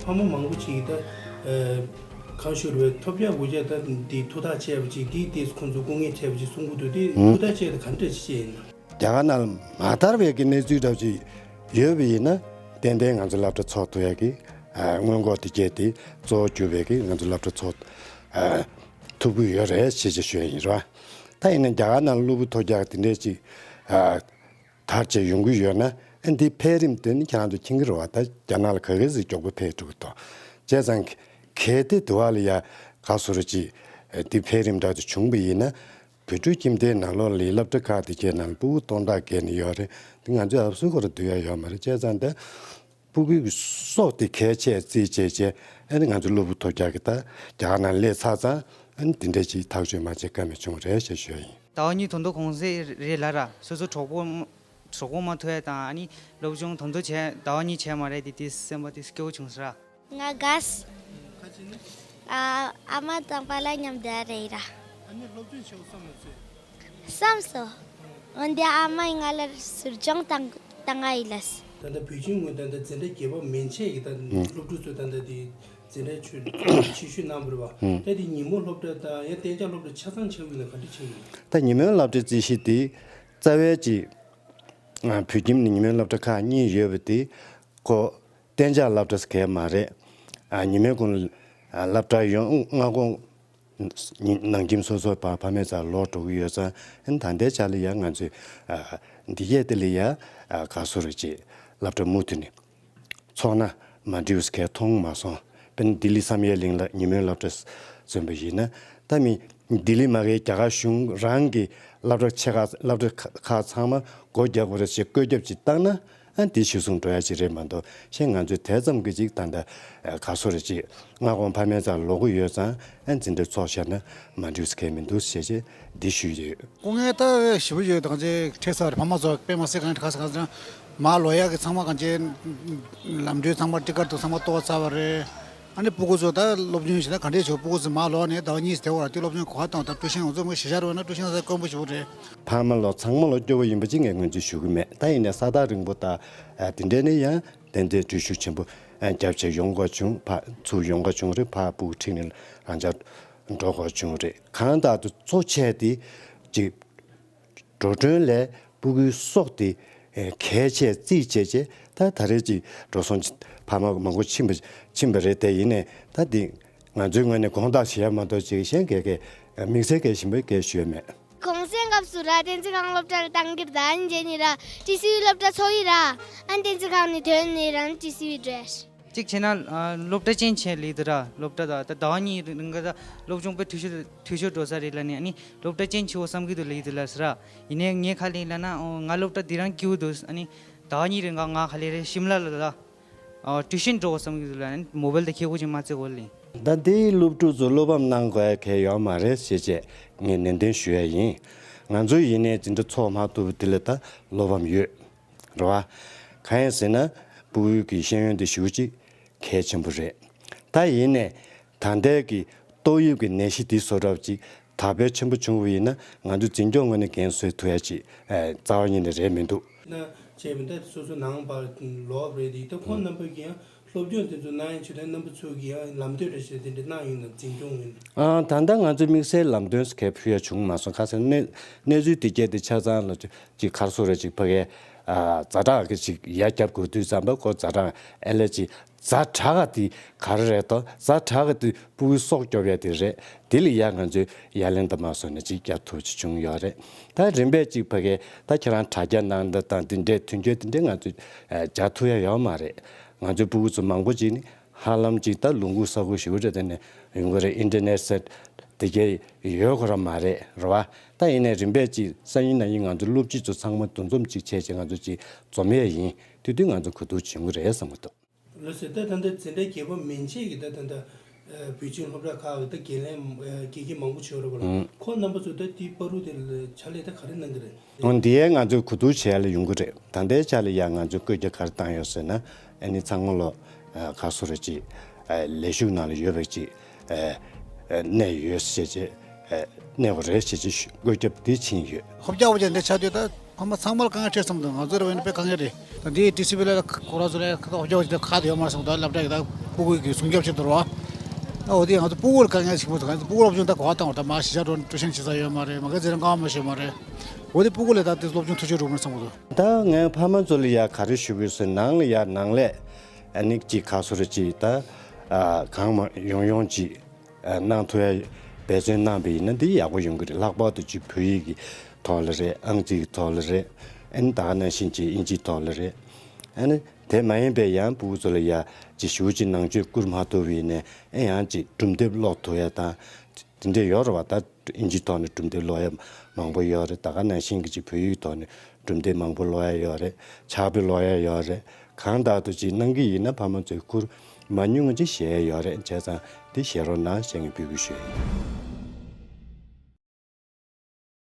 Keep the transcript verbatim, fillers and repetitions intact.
ཕ་མ་མང་པོ་ཅིག་ད་ཨ་གང་ཞུ་རུ་བའི་ཐོབ་རྒྱག་དགོས་རྒྱག་ད་འདི་ཐུགས་ཐག་བཅད་པ་ཅིག་འདི་དེ་ཁོང་ཚོ་སྐུ་ངལ་འཕྲད་པ་ཅིག་གསུང་གི་འདུག་དེ་ཧུམ། ཐུགས་ཐག་བཅད་ད་ག་འདྲ་ཅིག་བཅད་ཡིན་ན། རྒྱ་གར་ནང་མ་དར་བའི་གི་གནས་ཚུལ་འདྲ་ཅིག་ཡོད་པ་ཡིན་ན་ཏན་ཏན་ང་ཚོ་སློབ་གྲྭ་ཚོགས་ཐུབ་ཡ་གི་ཨ་སྔོན་འགོག་དེ་བརྒྱད་དེ་གཙོ་བོ་གྱུར་པའི་གི་ང་ཚོ་སློབ་གྲྭ་ཚོགས་ཨ་ཐུབ་ཀྱི་ཡོད་རེད་ཞེས་ཅིག་ཞུ་ཡ་ཡིན་ར། ད་ཡིན་ན་རྒྱ་གར་ནང་སློབ་བུ་ཐོབ་རྒྱག་དེ་འདྲས་ཅིག་ཨ་དར་ཆེ་ཡོང་གི་ཡོད་ན་ཨ་འདི་འཕེལ་རིམ་དེ་ནི་ཁྱེད་རང་ཚོ་མཁྱེན་གྱི་རེད་བ། ད་རྒྱ་ནག་ལ་ག་གེ་ཟིག་མགྱོགས་པོ་འཕེལ་འགྲོ་གི་འདུག་བྱས་ཙང་གལ་ཏེ་དུ་བ་ལ་ཡ་ག་སོ་རུ་ཅིག་འདི་འཕེལ་རིམ་འདྲ་དུ་བྱུང་བ་ཡིན་ན་བོད་ཕྲུག་ཁྱིམ་སྡེའི་ནང་ལོགས་ལ་སློབ་གྲྭ་ཁག་དེ་གའི་ནང་ཕྲུ་གུ་སྟོང་ཕྲག་བརྒལ་ནས་ཡོད་རེད། འདི་ང་ཚོས་ཨབ་སུ་ཁོ་ར་བསྡུ་ཡ་ཡོད་མ་རེད། བྱས་ཙང་ད་ཕྲུ་གུའི་སྲོག་དེ་གལ་ཆེ་རྩིས་བྱས་བྱས་ཨ་ནི་ང་ཚོ་སློབ་བུ་ཐོབ་རྒྱག་གི་ད་རྒྱ་གར་ནང་སླེབས་ཚར་ཙང་ཨ་ནི་དེ་འདྲ་ཅིག་ཐག་གཅོད་མ་བྱས་ཀ་མེད་བྱུང་རེད་ཞེས་ཞུ་ཡ་ཡིན། ཟླ་བ་གཉིས་དོན་དུ་གུང་སེང་རེད་ལ་ར། སོ་སོ་གྲོགས་པོ་གྲོགས་པོ་མ་ཐུག་ཡ་དང་ཨ་ནི་སློབ་སྦྱོང་དོན་དུ་བྱས་ཟླ་བ་གཉིས་བྱས་མ་རེད་དེ་དེ་སེམས་པ་དེ་སྐྱོ་བོ་བྱུང་ཟེར་ར། ང་དགའ་སི། ཨ་ཨ་མ་དང་པཱ་ལགས་མཉམ་དུ་རེད་ར། ཨ་ནི་སློབ་སྦྱོང་བྱེད་འོ་བསམ་མ་ཚོད། བསམ་སོང་། འོན་ཏེ་ཨ་མས་ང་ལ་ཟུར་སྦྱོང་བཏང་བཏང་ང་ཡིན་ལ། ད་ལྟ་བོད་ཁྱིམ་ངོས་ད་ལྟ་འཛིན་གྲྭ་བརྒྱད་པ་མན་ཆད་ཀྱི་ད་སློབ་ཕྲུག་ཚོ་ད་ལྟ་དེ་འཛིན་གྲྭ་ཆུ་ཆེ་ཤོས་གནང་བ་རེད་བ། ད་དེ་ཉིན་མོ་སློབ་གྲྭ་དང་ཡང་གཏན་འཇགས་སློབ་གྲྭ་ཆ་ཚང་ཆགས་ཀྱི་ཡོད་ན་ག་འདྲ་ཆགས་ཀྱི་ཡོད། ད་ཉིན་མོའི་སློབ་གྲྭའི་རྩིས་གཞི་དེ་རྩ་བའི་ཅིག་བོད་ཁྱིམ་ནས་ཉིན་མོའི་སློབ་གྲྭ་ཁག་གཉིས་ཡོད་པ་དེ་ཁོ་གཏན་འཇགས་སློབ་གྲྭ་ཟེར་མཁན་མ་རེད། ཨ་ཉིན་མོའི་གུང་ལ་ཨ་སློབ་གྲྭ་ཡོང་སྔ་དགོང་ནང་ཁྱིམ་སོ་སོའི་ཕ་ཕ་མའི་རྩར་ལོག་འགྲོ་གི་ཡོད་ཙང་ཨ་ནི་ད་ལྟའི་ཆ་ལ་ཡང་ང་ཚོས་ཨ་འདི་གས་དེ་ལ་ཡང་ཨ་ག་སོ་རེ་ཅིག་སློབ་གྲྭ་མུ་མཐུད་ནས་ཚོགས་ན་མ་འགྲིགས་གས་མཐོང་མ་སོང་། དཔེར་ན་ལྡི་ལི་བསམ་ཡས་གླིང་ལ་ཉིན་མོའི་སློབ་གྲྭ་བཟོས་པ་ཡིན་ན་ད་མི་ལྡི་ལི་མ་གིའི་རྒྱ་གར་གཞུང་རང་གི་སློབ་གྲྭ་ཆེ་ཁག་སློབ་གྲྭ་ཁག་ཚང་མ་སྒོ་རྒྱག་དགོས་རེད་ཅེས་བཀོད་ཁྱབ་ཅིག་བཏང་ན། ཨ་འདི་གཞི་བཟུང་འགྲོ་ཡ་ཅིག་རེད་མ་གཏོགས་གཞན་ང་ཚོས་དེ་ཙམ་གྱི་ཅིག་ད་ལྟ་ག་སོ་རེ་ཅིག་སྔ་དགོང་ཕ་མའི་རྩར་ལོག་གི་ཡོད་ཙང་ཨ་འཛིན་གྲྭ་ཚོགས་བཞག་ན་མ་འགྲིགས་གས་མི་འདུག་ཞེས་བྱས་འདི་ཞུས་ཡོད། སྐུ་ངལ་ད་ཞེ་པོ་ཡོད། ད་ཅིག་འཕྲད་ས་རེད། ཕ་མ་ཚོ་དཔེ་མ་སྲིད་གང་ཁ་ས་གང་ས་མ་ལོ་ཡག་གི་ཚང་མ་གང་ཅི་ལམ་འགྲོའི་ཚང་མ་ཊི་ཀཊ་དང་ཚང་མ་གཏོར་ཚར་བ་རེད། ཨ་ནི་སྤུ་གུ་ཚོ་ད་སློབ་སྦྱོང་བྱེད་ན་ག་འདྲས་བྱུང་། སྤུ་གུ་ཚོ་མ་ལོག་ནས་ཟླ་བ་གཉིས་དེ་བར་དུ་སློབ་སྦྱོང་གོ་བ་དང་ད་ཊུ་ཤན་ང་ཚོ་མི་ཤེས་བྱ་རོགས་ན་ཊུ་ཤན་ས་དཀོན་པོ་ཞེ་པོ་རེད། ཕ་མ་ལོ་ཚང་མ་ལོ་སྐྱོ་བོ་ཡིན་པ་ཅིག་ངས་ངོས་འཛིན་ཞུ་གི་མེད། ད་ཡིན་ནའི་ས་ཐག་རིང་པོ་ད་དེ་འདྲས་ནས་ཡང་ཏན་ཏན་འགྲུལ་བཞུད་ཆེན་པོ་རྒྱབ་བྱས་ཡོང་དགོས་བྱུང་། ཕ་ཚུར་ཡོང་དགོས་བྱུང་རེད། ཕ་སྤུ་གུ་ཁྲིད་ནས་རང་ཅག་འགྲོ་དགོས་བྱུང་རེད། གང་ལྟར་དུ་གཙོ་ཆེ་དེ་ཅིག་འགྲོ་གྲོན་ལས་སྤུ་གུའི་སྲོག་དེ་གལ་ཆེ་རྩིས་བྱས་བྱས་ད་ད་རེས་ཅིག་འགྲོ་སོང་ཕ་མ་མང་པོ་ཕྱིན་པ་ཕྱིན་པ་རེད། དེ་ཡིན་ནའི་ད་འདི་ང་ཚོའི་ངོས་ནས་དགོངས་དག་བྱེད་ཡ་མ་གཏོགས་ཅིག་གཞན་གས་གས་དམིགས་བསལ་གས་གཞན་པའི་སྐད་ཞུ་ཡ་མེད། གུང་སེང་སྐབས་སུ་ར་བསྟན་འཛིན་ཁང་སློབ་གྲྭ་ལ་བཏང་གིར་ད་ཨན་རྗེས་ནི་ར་ཊི་སི་ཝི་སློབ་གྲྭ་ཚོགས་ཡི་ར་ཨན་བསྟན་འཛིན་ཁང་ནི་ཐོན་ནི་ར་ཊི་སི་ཝི་འགྲོ་ཡ། གཅིག་བྱས་ན་སློབ་གྲྭ་ཅན་བྱས་ལེགས་འདུག་ར། སློབ་གྲྭ་ད་ད་ཟླ་བ་གཉིས་རིང་ག་ད་སློབ་སྦྱོང་དཔེ་འཐུས་ཤོར་འཐུས་ཤོར་འགྲོ་ས་རེད་ལ་ནི་ཨ་ནི་སློབ་གྲྭ་ཅན་བྱེད་འོ་བསམ་གི་འདུག་ལེགས་འདུག་ལ་ཟེར་ར། ཡིན་ནའི་ངས་ཁ་ལེན་ལ་ན་ཨོ་ང་སློབ་གྲྭ་འདི་རང་སྐྱིད་པོ་འདུག་ཨ་ནི་ཟླ་བ་གཉིས་རིང་ག་ང་ཁ་ལེན་རེད་ཤིམ་ལ་ལ་ད། ཨ་ཊུ་ཤན་འགྲོ་བསམ་གྱི་འདུག་ལ་མོ་བལ་དེ་ཁྱེད་ཁོ་ཅིག་མ་བརྩེ་གོ་ལེ། ད་འདིའི་སློབ་ཕྲུག་ཚོ་བློ་ཕམ་གནང་དགོས་ཡ་གལ་ཡོད་མ་རེད་ཞེས་བྱས་ངས་ནན་ཏན་ཞུ་ཡ་ཡིན། ང་ཚོ་ཡིན་ནའི་འཛིན་གྲྭ་ཚོགས་མ་ཐུབ་པ་འདི་ལ་ད་བློ་ཕམ་ཡོད་རེད་བ། གང་ཡིན་ཟེར་ན་སྤུ་གུའི་གི་ཤེས་ཡོན་དེ་ཞེ་པོ་ཅིག་གལ་ཆེན་པོ་རེད། ད་ཡིན་ནའི་ད་ལྟའི་གི་ཏོག་དབྱིབས་ཀྱི་ནད་གཞི་འདི་བཟོ་འདྲ་བ་ཅིག་དར་འཕེལ་ཆེན་པོ་བྱུང་བ་ཡིན་ན་ང་ཚོ་འཛིན་སྐྱོང་ངོས་ནས་འགན་བཟོད་ཐུབ་ཡ་ཅིག་ཨ་རྩ་བ་ཉིད་ནས་རེད་མི་འདུག་ན་བྱས་པ་འདི་སོ་སོ་ནང་པར་ལོག་རེད་དེ་ད་ཁོང་རྣམ་པ་གིས་ཡང་སློབ་སྦྱོང་དེ་ཚོ་གནང་ཡ་ཆེད་དུ་རྣམ་པ་ཚོ་གིས་ཡང་ལམ་སྟོན་རེ་བྱས་དེ་འདྲ་གནང་ཡོད་ན་འཛིན་སྐྱོང་ངོས་ནས། ཨ་ད་ལྟ་ང་ཚོའི་དམིགས་བསལ་ལམ་སྟོན་སྐད་ཕུལ་ཡ་བྱུང་མ་སོང་། ཁ་སང་གནས་གནས་ཚུལ་དེ་སྐྱེས་དེ་ཆ་ཚང་ལ་ཅིག་ཁར་སོ་རེ་ཅིག་ཕ་གའི་ཨ་ཛ་དྲག་གི་ཅིག་ཡ་རྒྱབ་དགོས་དུས་ཙམ་པ་ཁོ་ཛ་དྲག་ཨེ་ལེ་ཅིག་ཛ་དྲག་ག་དེ་ག་རེ་རེད་དོ། ཛ་དྲག་ག་དེ་སྤུ་གུའི་སྲོག་སྐྱོབ་ཡ་དེ་རེད། དེ་ལ་ཡ་ང་ཚོས་ཡ་ལན་དུ་མ་སོང་ནས་ཅིག་རྒྱག་ཐུབ་ཅིག་བྱུང་ཡོད་རེད། ད་རིམ་པས་ཅིག་ཕ་གའི་ད་ཁྱེད་རང་དྲ་རྒྱ་ནང་ད་དང་དེ་འདྲའི་མཐུན་རྐྱེན་དེ་འདྲའི་ང་ཚོས་ཨ་རྒྱག་ཐུབ་ཡ་ཡོད་མ་རེད། ང་ཚོའི་སྤུ་གུ་ཚོ་མང་པོ་ཅིག་ནི་ཧ་ལམ་ཅིག་ད་ལུང་ཁུག་ས་ཁུག་ཞིག་རེད་དེ་ནས་ཡོང་གི་རེད། ཨིན་ཊར་ནེཊ་སེཊ་དེ་གའི་ཡོད་ཁོ་ར་མ་རེད་རེད་བ། ད་ཡིན་ནའི་རིམ་པས་ཅིག་སང་ཉིན་གནངས་ཉིན་ང་ཚོ་སློབ་སྤྱི་ཚོ་ཚང་མ་འདུ་འཛོམས་ཅིག་བྱས་ཅིག་ང་ཚོ་ཅིག་འཛོམས་ཡས་ཡིན། དེ་དུས་ང་ཚོ་གོ་བསྡུར་བྱེད་ཀྱི་རེད་བསམ་གྱི་འདུག་ལགས་སོ། ད་ད་ལྟ་འཛིན་གྲྭ་བརྒྱད་པ་མན་ཆད་ཀྱི་ད་ད་ལྟ་བོད་ཁྱིམ་སློབ་གྲྭ་ཁག་གི་ད་འགན་ལེན་དགེ་རྒན་མང་པོ་བྱེད་རོགས་ལ་ཁོ་རྣམ་པ་ཚོ་ད་དེའི་བར་དུ་དེ་ལ་ཕྱག་ལས་ད་ག་རེ་གནང་གི་རེད། འོ་འདི་ཡས་ང་ཚོས་གོ་བསྡུར་བྱེད་ཡ་ལ་ཡོང་གི་རེད། ད་ལྟའི་ཆ་ལ་ཡ་ང་ཚོས་བཀོད་རྒྱ་ག་རེ་བཏང་ཡོད་ཟེར་ན་ཨ་ནི་ཚང་མ་ལོ་ག་སོ་རེ་ཅིག་ལས་ཞུགས་ནང་ལ་ཡོད་པ་ཅིག་གནས་ཡོད་ཟེར་བྱས། གནས་པ་རེད་ཞེས་ཀྱི་བཀོད་ཁྱབ་འདི་ཕྱིན་ཡོད། ཧོབ་རྒྱག་པ་ཅན་འདི་ཆགས་དུས་ད་ཕ་མ་ཚང་མར་དཀའ་ངལ་འཕྲད་སོང་འདུག་ང་ཚོ་རེ་བ་ཡིན་ན་དཔེ་དཀའ་ངལ་རེད། ད་འདི་ཊི་སི་ཝི་ལ་ཁོ་རང་ཚོ་ལ་ཧོབ་རྒྱག་པ་ཅན་འདི་ཁག་ཏུ་ཡོད་མ་སོང་། ད་སློབ་གྲྭ་ཡི་ད་ ཕྲུ་གུ་གི་སྲུང་སྐྱོབ་བྱེད་དུ་རོ། ཨ་འོ་དེ་ང་ཚོ་ཕྲུ་གུ་ལ་དཀའ་ངལ་ཆེན་པོ་འདུག་ང་ཚོ་ཕྲུ་གུ་སློབ་སྦྱོང་ད་གོ་བ་བཏང་བ་ད་མ་གཞིས་ཆགས་འགྲོ་ཊུ་ཤན་བྱེད་ས་ཡོད་མ་རེད། མ་གི་ཚེ་རིང་དཀའ་ངལ་མ་ཤོད་མ་རེད། འོ་དེ་ཕྲུ་གུ་ལ་ད་དེ་སློབ་སྦྱོང་ཐུབ་ཆོག་འགྲོ་མིན་བསམ་གི་འདུག་ད་ངས་ཕ་མ་ཚོ་ལ་ཡ་ག་རེ་ཞུ་དགོས་ཟེར་ན་ནང་ལ་ཡ་ནང་ལས་ཨ་ནི་ཅིག་ཁ་སོར་ཅིག་ད་ཨ་གང་མ་ཡོང་ཡོང་ཅིག་ཨ་གནང་ཐུབ་ཡ་འབད་བརྩོན་གནང་བ་ཡིན་ན་འདི་ཡག་པོ་ཡོང་གི་རེད། ལྷག་པར་དུ་ཅིག་བོད་ཡིག་གི་ཐོག་ལ་རེད། ཨང་རྩིས་ཀྱི་ཐོག་ལ་རེད། ཨ་ནི་ད་ག་ནང་བཞིན་ཅིག་ཨིན་ཇིའི་ཐོག་ལ་རེད། ཨ་ནི་དེ་མ་ཡིན་པའི་ཡང་ཕྲུ་གུ་ཚོ་ལ་ཡ་ཅིག་ཞུ་ཅིག་ནང་ཆོས་བསྐུར་མ་ཐུབ་པ་ཡིན་ན་ཨ་ཡང་ཅིག་སྒྲུང་དེབ་ཀློག་ཐུབ་ཡ་དང་དེ་འདྲ་ཡོད་རེད་བ། ད་ཨིན་ཇིའི་ཐོག་ནས་སྒྲུང་དེབ་ཀློག་ཡ་མང་པོ་ཡོད་རེད། ད་ག་ནང་བཞིན་གྱི་ཅིག་བོད་ཡིག་ཐོག་ནས་སྒྲུང་དེབ་མང་པོ་ཀློག་ཡ་ཡོད་རེད། ཕྱག་དཔེ་ཀློག་ཡ་ཡོད་རེད། གང་ལྟར་དུ་ཅིག་གནང་གི་ཡིན་ན་ཕ་མ་ཚོས་བསྐུར་མ་ཉུང་ཅིག་བཞེས་ཡ་ཡོད་རེད། བྱས་ཙང་འདི་བཞེས་རོགས་གནང་ཞེས་ངས་འབོད་སྐུལ་ཞུ་ཡ་ཡིན།